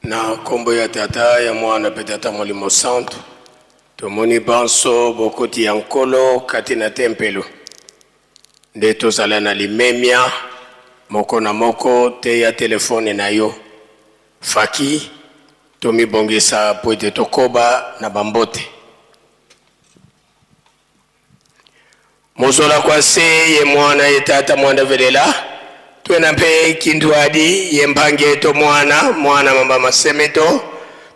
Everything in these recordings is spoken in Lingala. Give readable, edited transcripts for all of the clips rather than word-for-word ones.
Na nkombo ya Tata, ya Mwana mpe Tata Molimo Santu, tomoni banso bokoti ya Nkolo kati na tempelo. Nde tozala na limemia moko na moko teya telefone na yo. Faki, tomibongisa mpo ete tokoba na bambote. Mozola kwa se ye mwana ye tata mwanda velela twena mpe kinduadi ye mpangeto mwana mwana mamba masemeto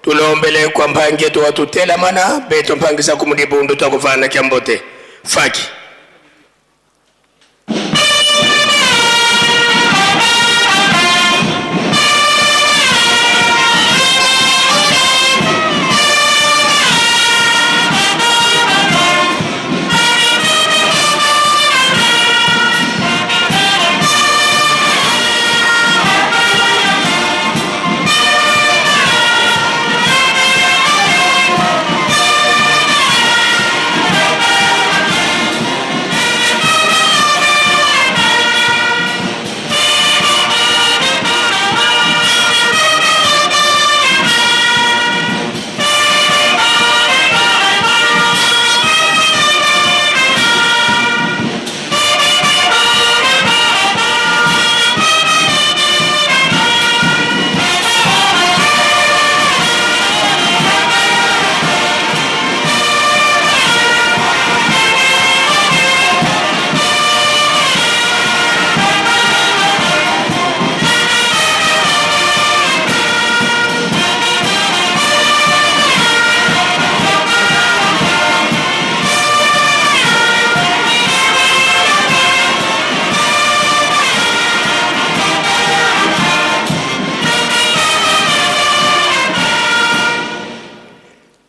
tulombele kwa mpangeto watutelamana beto mpangisa kumudibundu twakuvana kya mbote faki.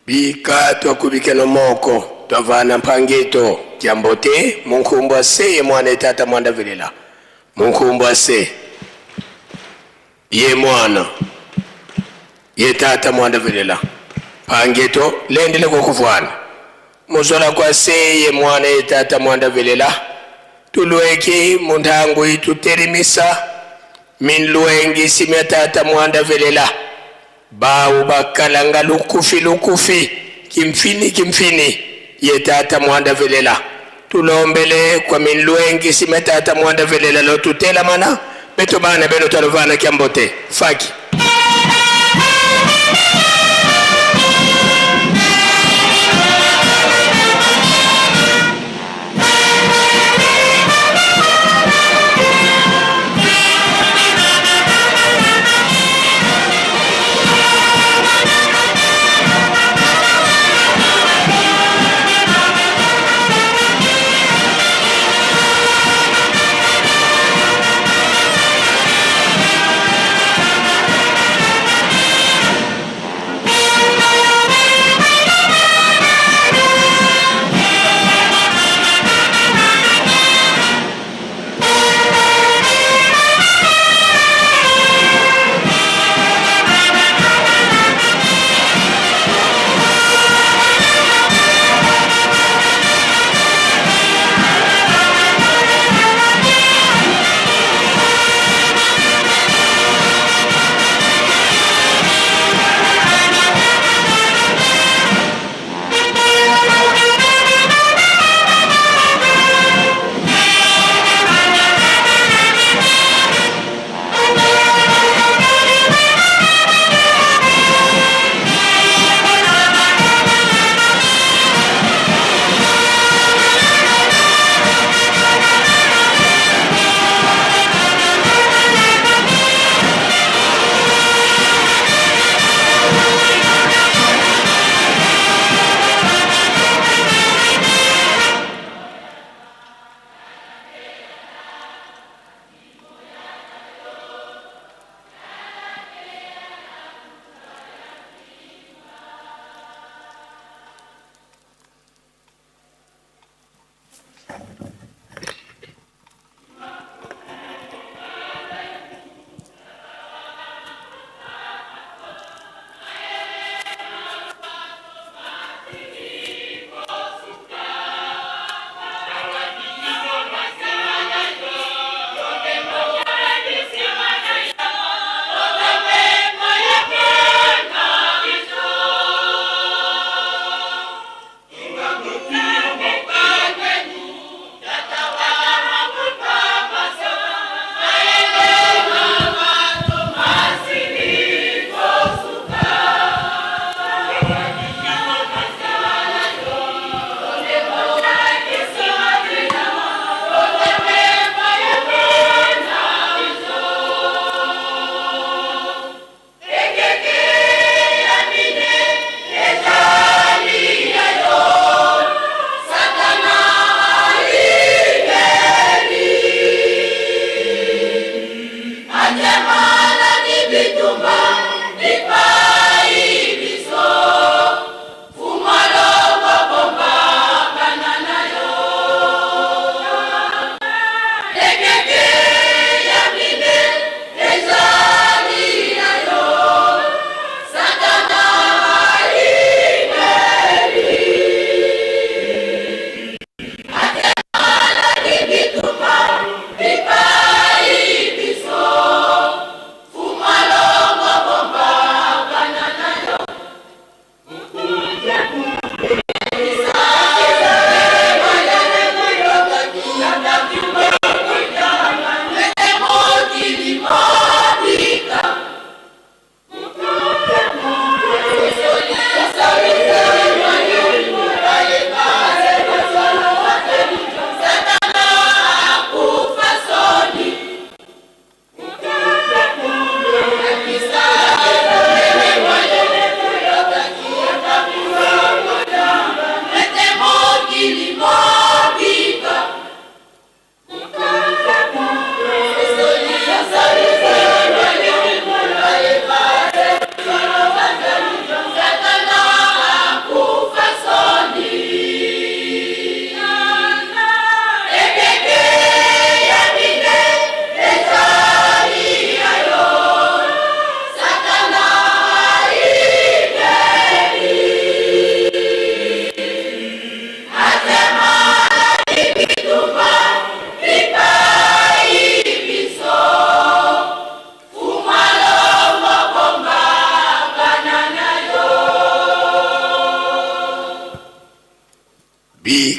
Bika twakubikeno moko twavana mpangeto kyambote munkumbwa se ye mwana etata mwanda velela munkumbwa se ye mwana ye tata mwanda velela mpangeto lendele kokuvwana muzola kwa se ye mwana ye tata mwanda velela tulweki muntangu itutelimisa minlwengi simya tata mwanda velela Bawu bakalanga lukufi lukufi kimfini kimfini ye tata mwanda velela tulombele kwa minlwengi sime tata mwanda velela lotutela mana beto bana beno twalovana kyambote faki.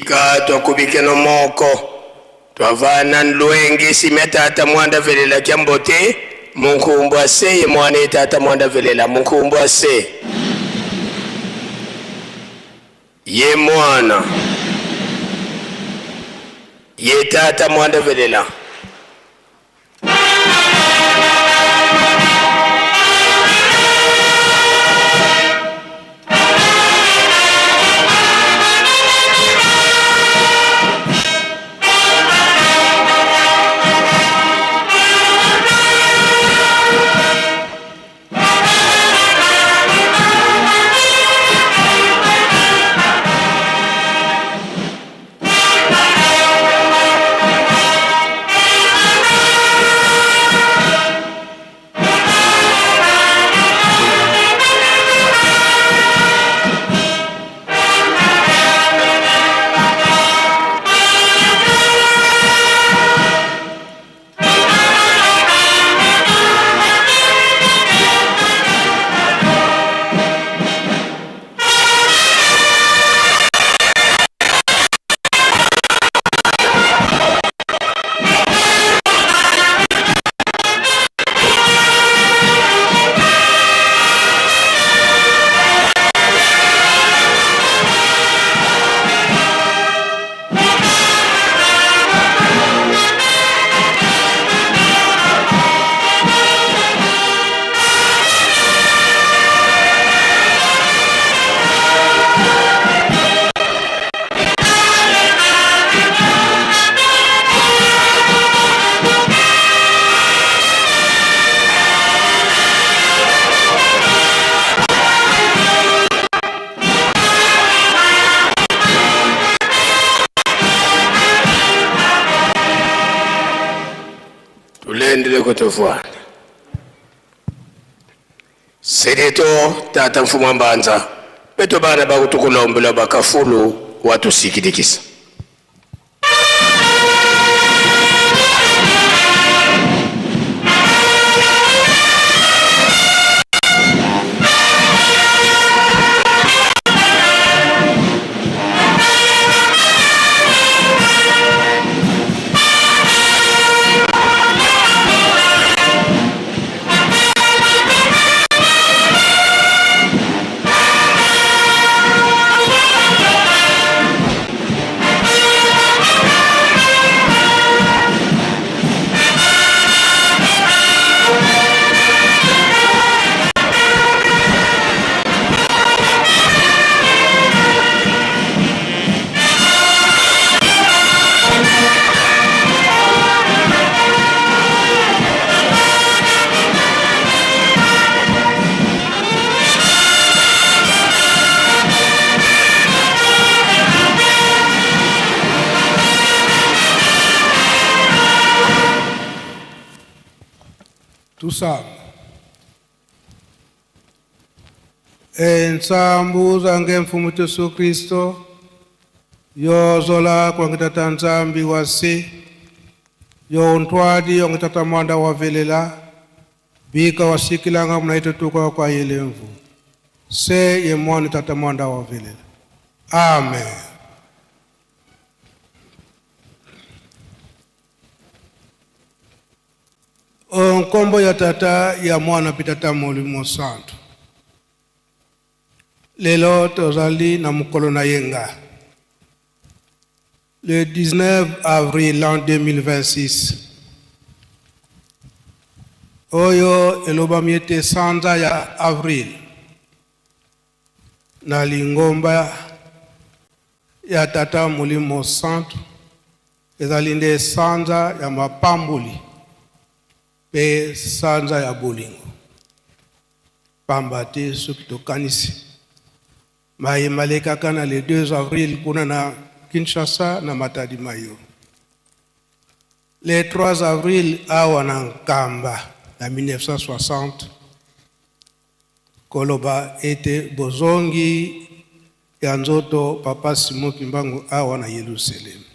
Bika twakubikeno moko twavana nlwengi simya tata mwanda velela kya mbote munkumbu ase ye mwana ye tata mwanda velela munkumbu ase ye mwana ye tata mwanda velela. Tulendele kutofwana Sedeto tata mfumu mbanza beto bana bakutukulombela bakafulu watusikidikisa. Tusamba. Ensambu zange mfumu Yesu Kristo yozola kwange tata Nzambi wasi yo ntwadi yonge tata mwanda wa velela bika wasikilanga mnaitetuka kwa yelemvu se ye mwana tata mwanda wa velela. Amen. Nkombo ya tata ya mwana mpe tata molimo santu. Lelo tozali na mokolo na yenga le 19 avril l'an 2026 oyo elobami ete sanza ya avril na lingomba ya tata molimo santu ezali nde sanza ya mapamboli mpe sanza ya bolingo. Pamba te soki tokanisi maye malekaka na le 2 avril kuna na Kinshasa na Matadi Mayo, le 3 avril awa na Nkamba na 1960, koloba ete bozongi ya nzoto Papa Simon Kimbangu awa na Yelusalemi,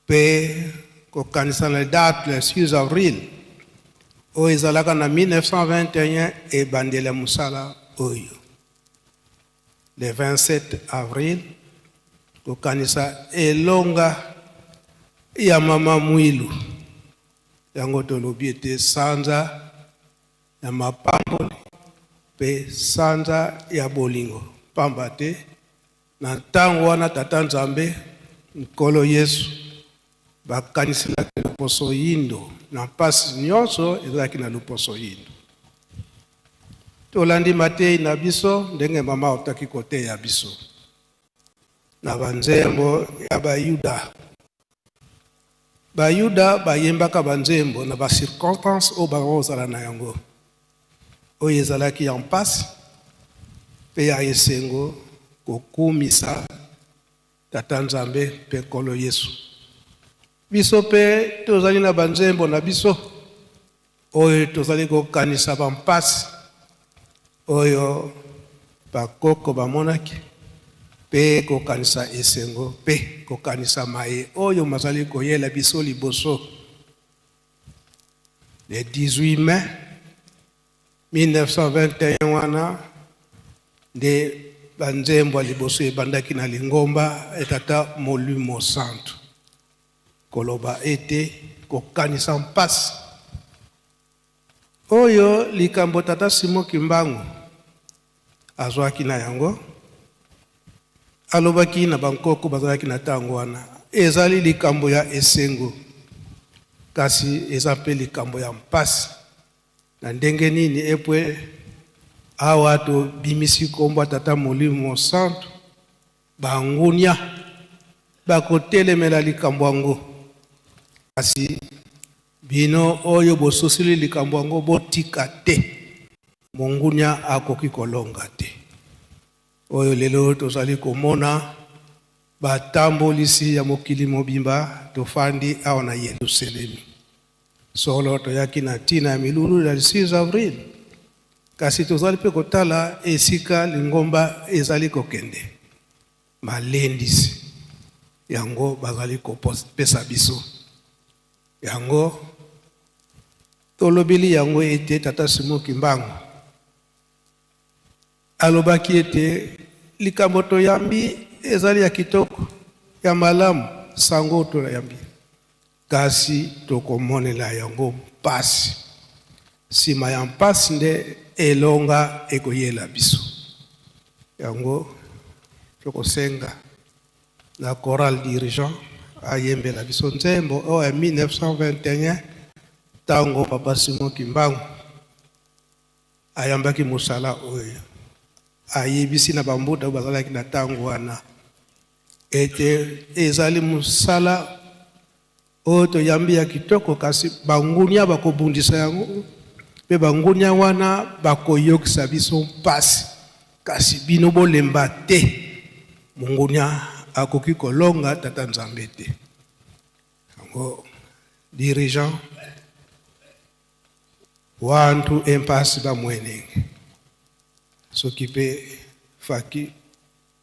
mpe kokanisa na date le 6 avril oyo ezalaka na 1921 ebandeli ya mosala oyo, le 27 avril Kokanisa elonga ya mama Mwilu. Yango tolobi ete sanza ya mapamboli mpe sanza ya bolingo, pamba te na ntango wana Tata Nzambe Nkolo Yesu bakaniselaki loposo yindo na mpasi nyonso ezalaki na loposo yindo. Tolandi mateyi na biso ndenge mama autaki koteya biso na banzembo ya Bayuda. Bayuda bayembaka banzembo na ba circonstances oyo bakozala na yango, oyo ezalaki ya mpasi mpe ya esengo, kokumisa Tata Nzambe mpe Nkolo Yesu. Biso mpe tozali na banzembo na biso oyo tozali kokanisa bampasi oyo bakoko bamonaki mpe kokanisa esengo mpe kokanisa maye oyo mazali koyela biso liboso. Le 18 mai 1921 wana nde banzembo ya liboso ebandaki na lingomba ya Tata Molimo Santu, koloba ete kokanisa mpasi oyo likambo Tata Simon Kimbangu azwaki na yango. Alobaki na bankoko bazalaki na ntango wana, ezali likambo ya esengo, kasi eza mpe likambo ya mpasi. Na ndenge nini epwe awa tobimisi nkombo ya Tata Molimo Mosantu, bangunia bakotelemela likambo yango, kasi bino oyo bososoli likambo yango botika te, mongunia akoki kolonga te. Oyo lelo tozali komona batambolisi ya mokili mobimba tofandi awa na Yelusalemi. Solo toyaki na ntina ya milulu ya 6 avril, kasi tozali mpe kotala esika lingomba ezali kokende. Malendisi yango bazali kopesa biso yango, tolobeli yango ete Tata Simon Kimbangu alobaki ete likambo toyambi ezali ya kitoko, ya malamu, sango toyambi, kasi tokomonela yango mpasi. Nsima ya mpasi nde elonga ekoyela biso. Yango tokosenga na chorale dirigeant ayembela biso nzembo oyo ya 1921, ntango Papa Simon Kimbangu ayambaki mosala oyo. Ayebisi na bambuta oyo bazalaki na ntango wana ete ezali mosala oyo toyambi ya kitoko, kasi bangunia bakobundisa yango, mpe bangunia wana bakoyokisa biso mpasi, kasi bino bolemba te, mongunia akoki kolonga Tata Nzambe te. Yango dirigeant wantu empasi bamwenenge, soki mpe faki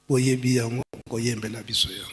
boyebi yango, koyembela biso yango.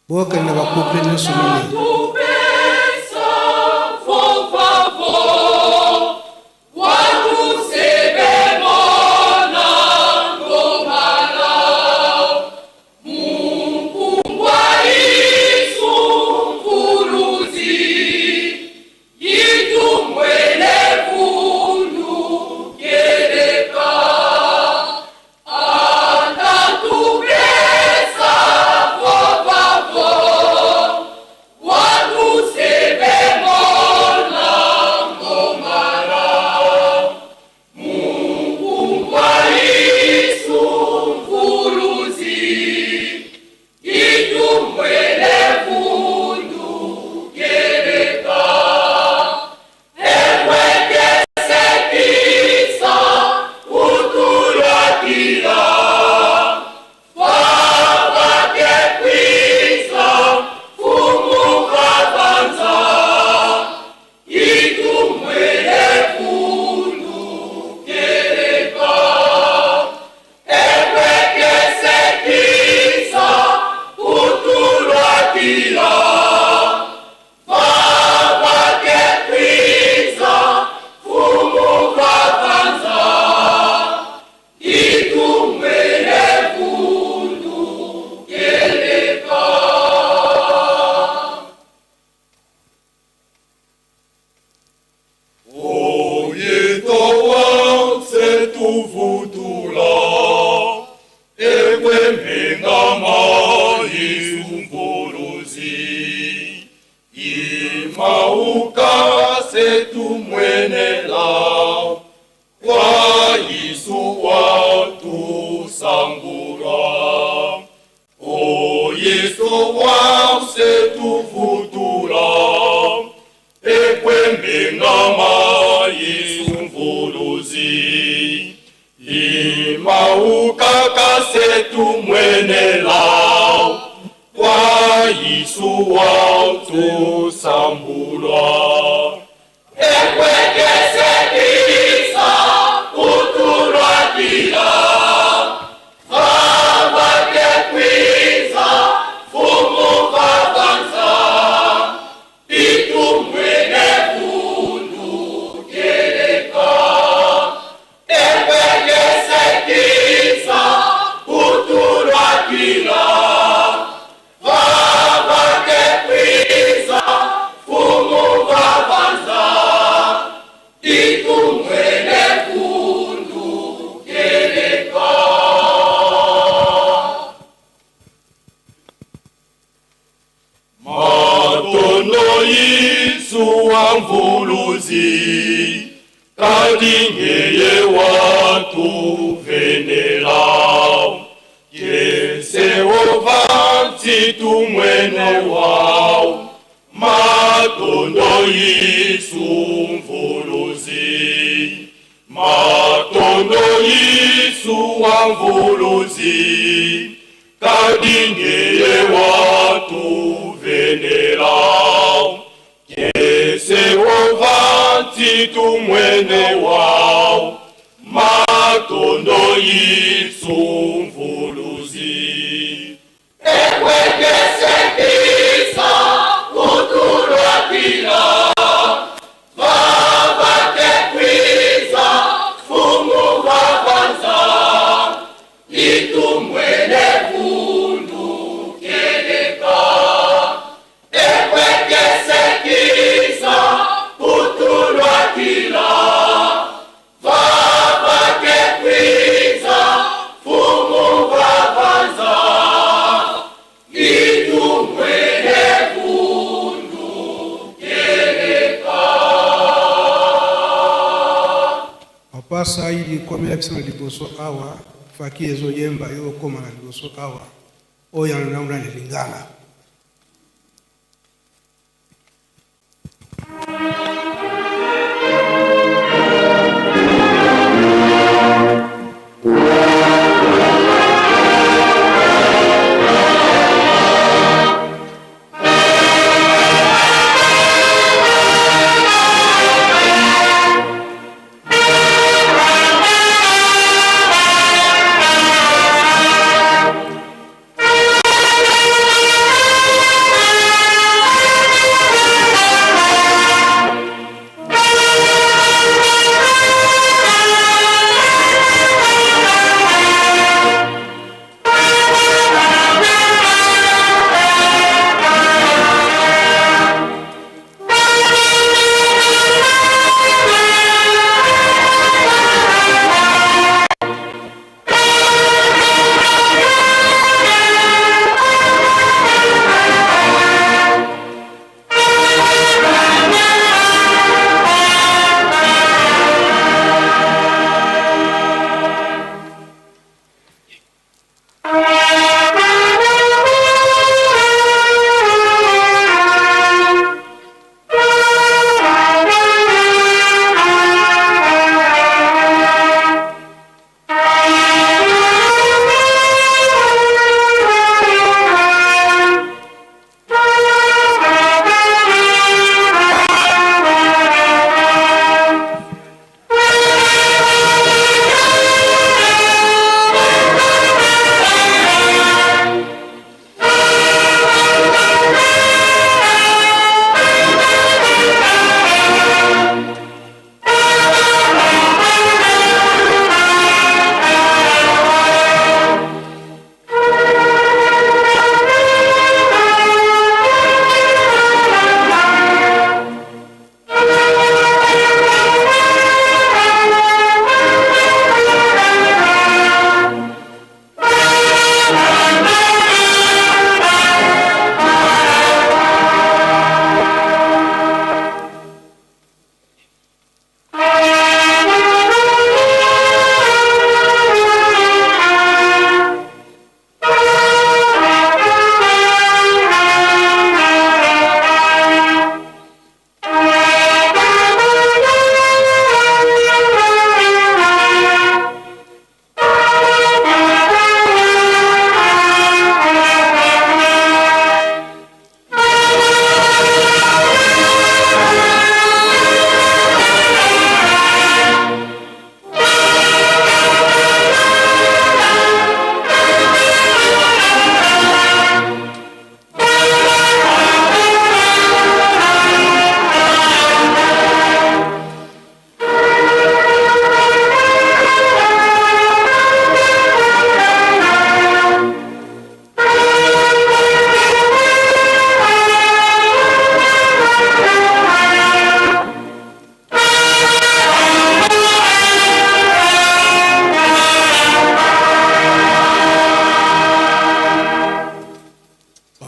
Bokende na bacouple nyonso minei. Papa Saidi komela biso na liboso awa faki ezoyemba yo okoma na liboso awa oyo na lingala.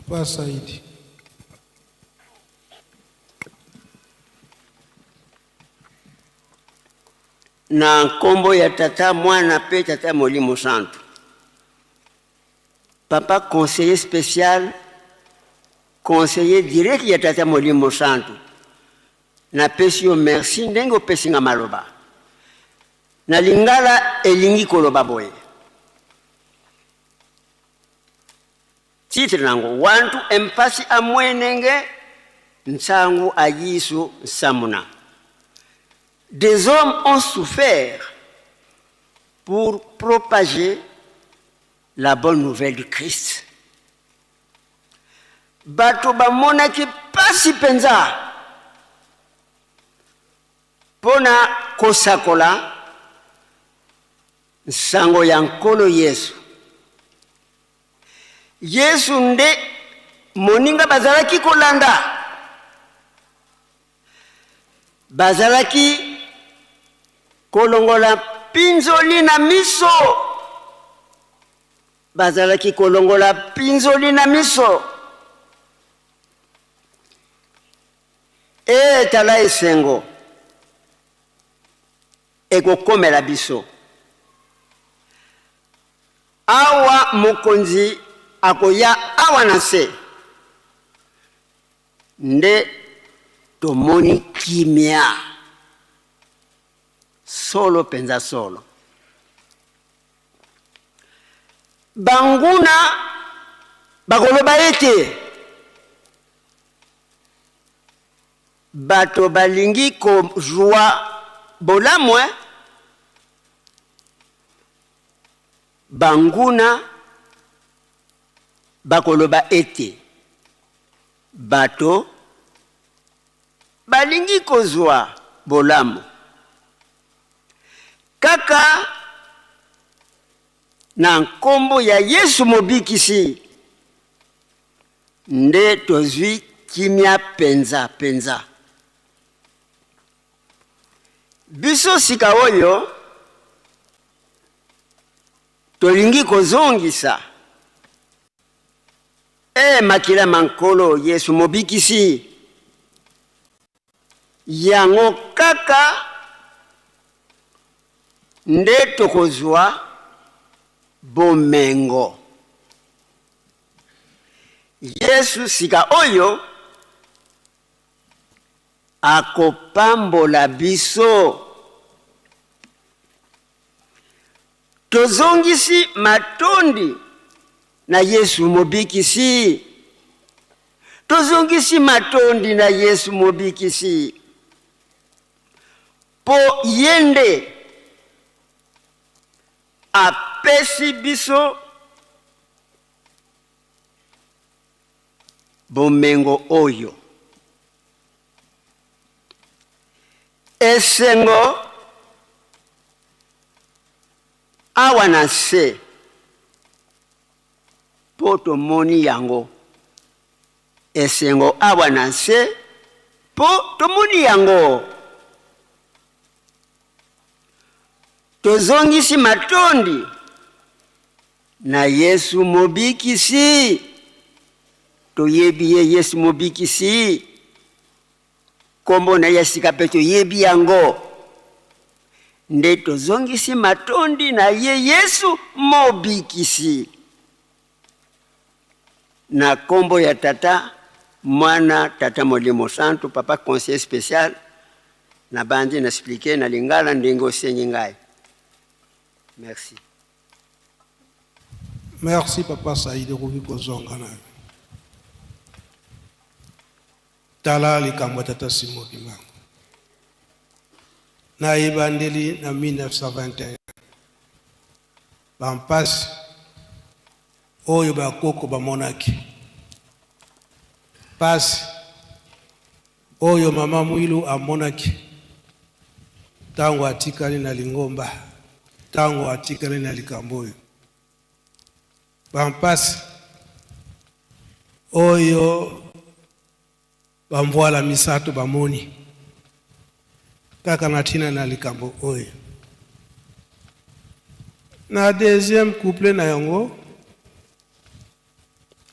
Papa Saidi. Na nkombo ya Tata, Mwana mpe Tata Molimo Santu. Papa conseiller special, conseiller direct ya Tata Molimo Santu, napesi yo merci ndenge opesi nga maloba. Na lingala elingi koloba boye. Titre nango wantu empasi amwenenge nsangu a Yesu nsamuna. Des hommes ont souffert pour propager la bonne nouvelle du Christ. Bato bamonaki pasi mpenza mpo na kosakola nsango ya Nkolo Yesu. Yesu nde moninga bazalaki kolanda. Bazalaki kolongola mpinzoli na miso. Bazalaki kolongola mpinzoli na miso. Ee, tala esengo ekokomela biso! Awa Mokonzi akoya awa na nse, nde tomoni kimia solo mpenza solo. Banguna bakoloba ete bato balingi kozwa bolamu. Banguna bakoloba ete bato balingi kozwa bolamu kaka na nkombo ya Yesu Mobikisi nde tozwi kimia penza penza. Biso sika oyo tolingi kozongisa e makila ma Nkolo Yesu Mobikisi, yango kaka nde tokozwa bomengo. Yesu sika oyo akopambola biso. Tozongisi matondi na Yesu Mobikisi. Tozongisi matondi na Yesu Mobikisi, mpo ye nde apesi biso bomengo oyo. Esengo awa na nse mpo tomoni yango. Esengo awa na nse mpo tomoni yango. Tozongisi matondi na Yesu Mobikisi. Toyebi ye Yesu Mobikisi. Nkombo na ye ya sika mpe toyebi yango. Nde tozongisi matondi na ye Yesu Mobikisi. Na nkombo ya Tata, Mwana, Tata Molimo Santu, Papa Conseiller Special, nabandi na expliquer na lingala ndenge osengi ngai. Merci. Merci papa Saïd okoki kozonga na yo. Tala likambo ya tata Simon Kimbangu. Na ebandeli na 1921 bampasi oyo bakoko bamonaki, pasi oyo mama Mwilu amonaki ntango atikali na lingomba, ntango atikali na likambo oyo, bampasi oyo bamvwala misato bamoni kaka na ntina na likambo oyo. Na deuxième couplet na yango,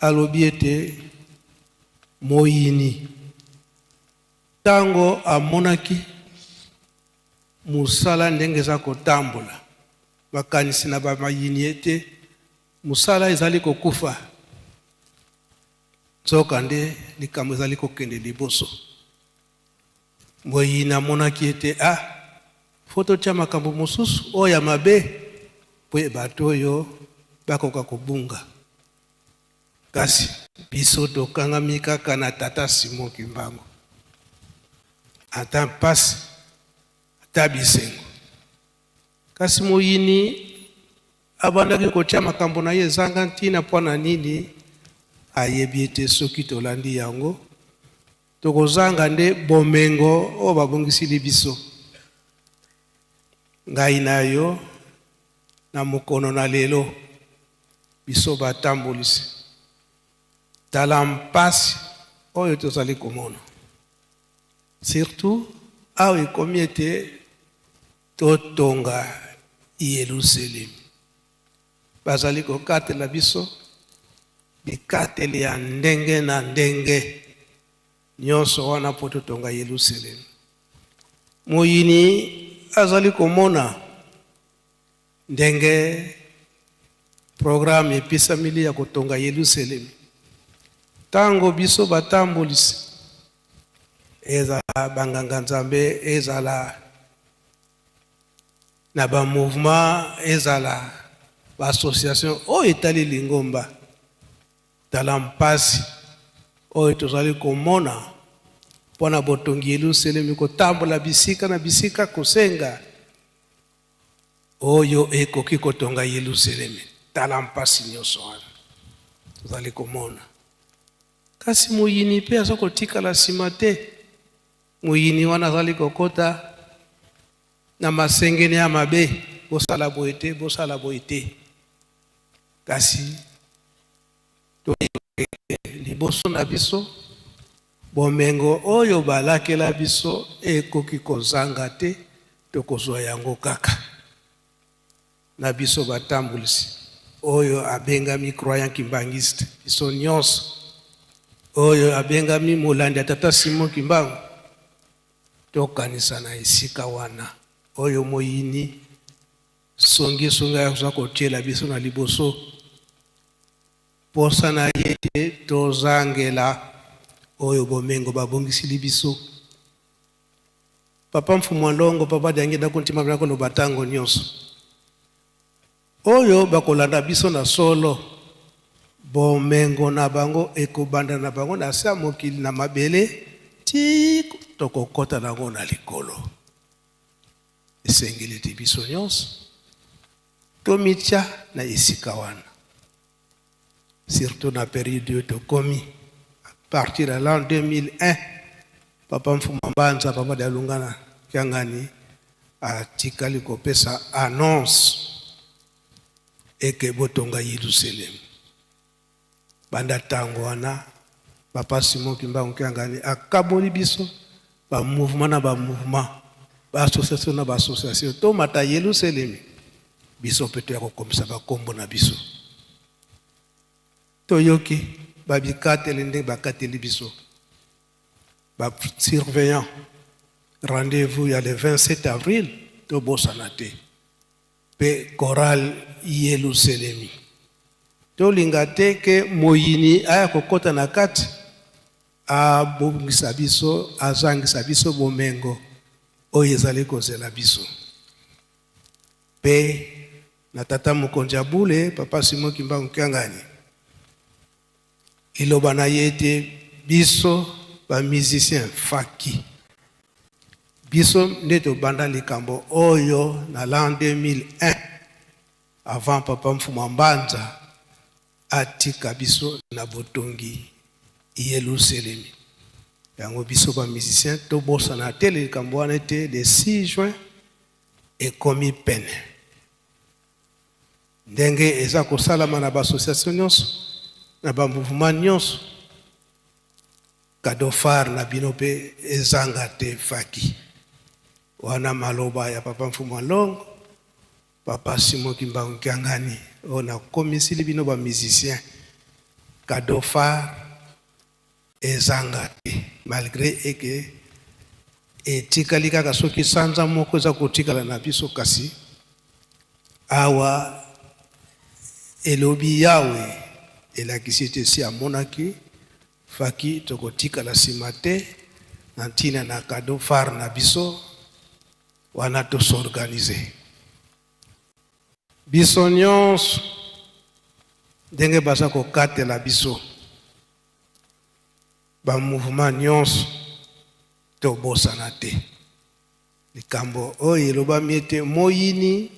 Alobi ete moyini ntango amonaki mosala ndenge eza kotambola, makanisi na bamayini ete mosala ezali kokufa, nzokande likambo ezali kokende liboso. Moyini amonaki ete ah, fo totya makambo mosusu oyo ya mabe mpo bato oyo bakoka kobunga. Kasi biso tokangami kaka na Tata Simon Kimbangu, ata mpasi ata bisengo. Kasi moyini abandaki kotia makambo na ye ezanga ntina. Mpo na nini? Ayebi ete soki tolandi yango, tokozanga nde bomengo oyo babongisili biso. Ngai na yo na mokono na lelo, biso batambolisi, tala mpasi oyo tozali komona, surtout awa ekomi ete totonga Yelusalemi. Bazali kokatela biso bikateli ya ndenge na ndenge nyonso wana mpo totonga Yelusalemi. Moyini azali komona ndenge programme epesameli ya kotonga Yelusalemi. Ntango biso batambolisi, ezala banganga Nzambe, ezala na bamouvement, ezala baassociation oyo etali lingomba, tala mpasi oyo tozali komona mpo na botongi Yelusalemi, kotambola bisika na bisika kosenga oyo ekoki kotonga Yelusalemi. Tala mpasi nyonso wana tozali komona. Kasi moyini mpe aza kotikala nsima te. Moyini wana azali kokota na masengene ya mabe: bosala boye te, bosala boye te. Kasi liboso na biso, bomengo oyo balakela biso ekoki kozanga te, tokozwa yango kaka. Na biso batambulisi oyo abengami croyant kimbanguiste, biso nyonso oyo abengami molandi ya Tata Simon Kimbangu, tokanisa na esika wana oyo moyini songisongi aza kotiela biso na liboso. Posa na ye te tozangela oyo bomengo babongisili biso. Papa Mfumu Alongo, Papa Diangenda Kuntima, bila koloba ntango nyonso oyo bakolanda biso na solo, bomengo na bango ekobanda na bango na se ya mokili na mabele ti tokokɔta nango na likolo. Esengeli te biso nyonso tomitya na esika wana, surtout na période oyo tokomi à partir ya l'an 2001. Papa Mfumu Mbanza, Papa Dialungana Kiangani, atikali kopesa annonce eke botonga Yelusalemi. Banda ntango wana, Papa Simon Kimbangu Kiangani akaboli biso bamouvement na bamouvement, baassociation na baassociation, tomata Yelusalemi. Biso mpe toya kokomisa bakombo na biso. Toyoki babikateli ndenge bakateli biso basurveillant. Rendez-vous ya le 27 avril, tobosana te. Mpe chorale Yelusalemi, tolinga te ke moyini aya kokɔta na kati, abongisa biso, azangisa biso bomengo oyo ezali kozela biso. Mpe na tata mokonzi ya bule, Papa Simon Kimbangu Kiangani, liloba na ye ete biso bamusicien faki, biso nde tobanda likambo oyo na l'an 2001, avant Papa Mfumu Mbanza atika biso na botongi Yelusalemi. Yango biso bamusicien tobosana te likambo wana ete le 6 juin ekomi pene. Ndenge eza kosalama na baassociation nyonso, na bamouvement nyonso, cadeau phare na bino mpe ezanga te faki wana. Maloba ya Papa Mfumu Alongo, Papa Simon Kimbangu Kiangani, oyo nakomisili bino bamusicien. Cadeau phare ezanga te malgré eke etikali kaka soki sanza moko eza kotikala na biso, kasi awa elobi Yawe elakisi ete esi amonaki faki tokotikala nsima te na ntina na cadeau phare na biso wana. Tos'organiser biso nyonso ndenge baza kokatela biso bamouvement nyonso, tobosana te likambo oyo elobami ete moyini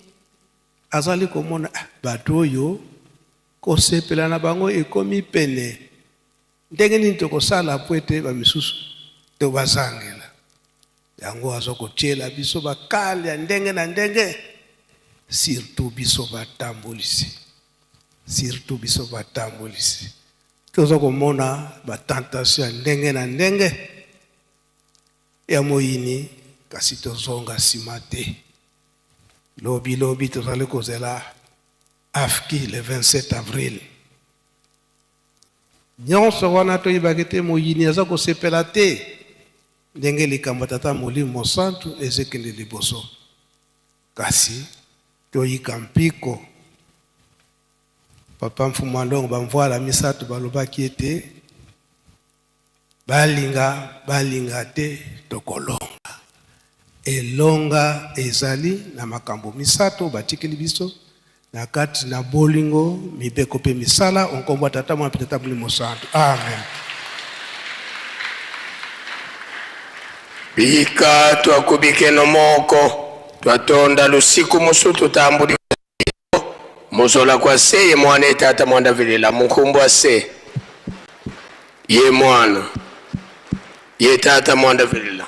azali komona, ah, bato oyo kosepela na bango ekomi pene, ndenge nini tokosala po ete bamisusu to bazangela yango. Aza kotiela biso bakale ya ndenge na ndenge, surtout biso batambolisi, surtout biso batambolisi toza komona batentation ya ndenge na ndenge ya moyini, kasi tozonga nsima te. Lobi lobi tozali kozela AFKI le 27 avril. Nyonso wana toyebaki te moyini aza kosepela te ndenge likambo Tata Molimo Mosantu ezekende liboso, kasi toyika mpiko. Papa Mfumu Andongo bamvwala misato balobaki ete balinga balinga te, tokolonga. Elonga ezali na makambo misato batikeli biso na kati na bolingo, mibeko mpe misala. Nkombo ya Tata, Mwana mpe Tata Molimo Santu, amen. Bika twakubikeno moko twatonda lusiku musu tutambuli muzola kwa se ye mwana etata mwanda vilela munkumbwa se ye mwana ye tata mwanda vilela.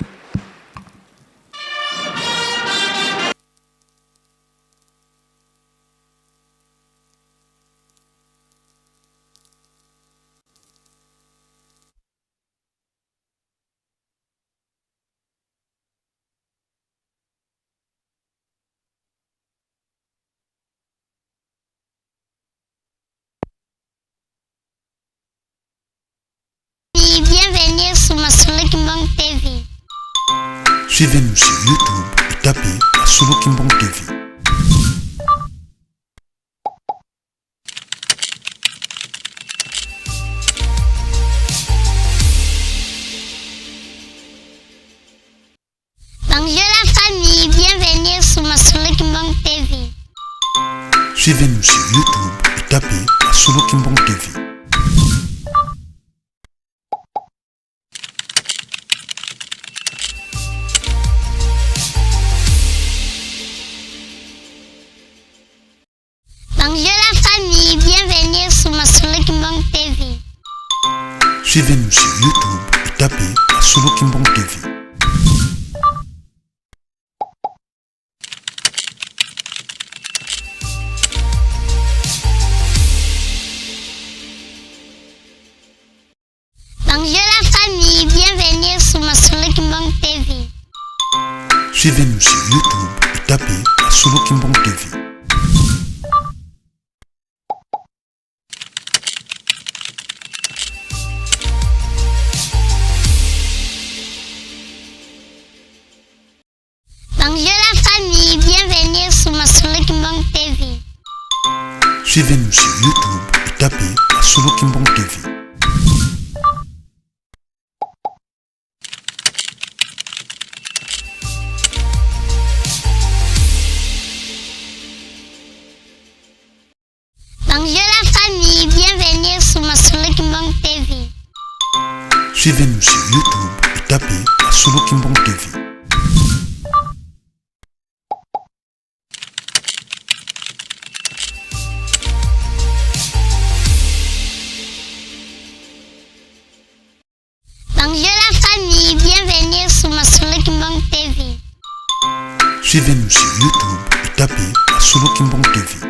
Bienvenue sur Masolo Kimbang TV. Suivez-nous sur YouTube et tapez Masolo Kimbang TV. Bonjour la famille, bienvenue sur Masolo Kimbang TV. Suivez-nous sur YouTube et tapez Masolo Kimbang TV. Bonjour la famille, bienvenue sur Masolo Kimbang TV. Suivez-nous sur YouTube et tapez Masolo Kimbang TV. Bonjour la famille, bienvenue sur Masolo Kimbang TV. Suivez-nous sur YouTube et tapez Masolo Kimbang TV. Bonjour la famille, bienvenue sur Masolo Kimbang TV. Suivez-nous sur YouTube et tapez Masolo Kimbang TV. Bonjour la famille, bienvenue sur Masolo Kimbang TV. Suivez-nous sur YouTube et tapez Masolo Kimbang TV. Bonjour la famille, bienvenue sur Masolo Kimbang TV. Suivez-nous sur YouTube et tapez Masolo Kimbang TV.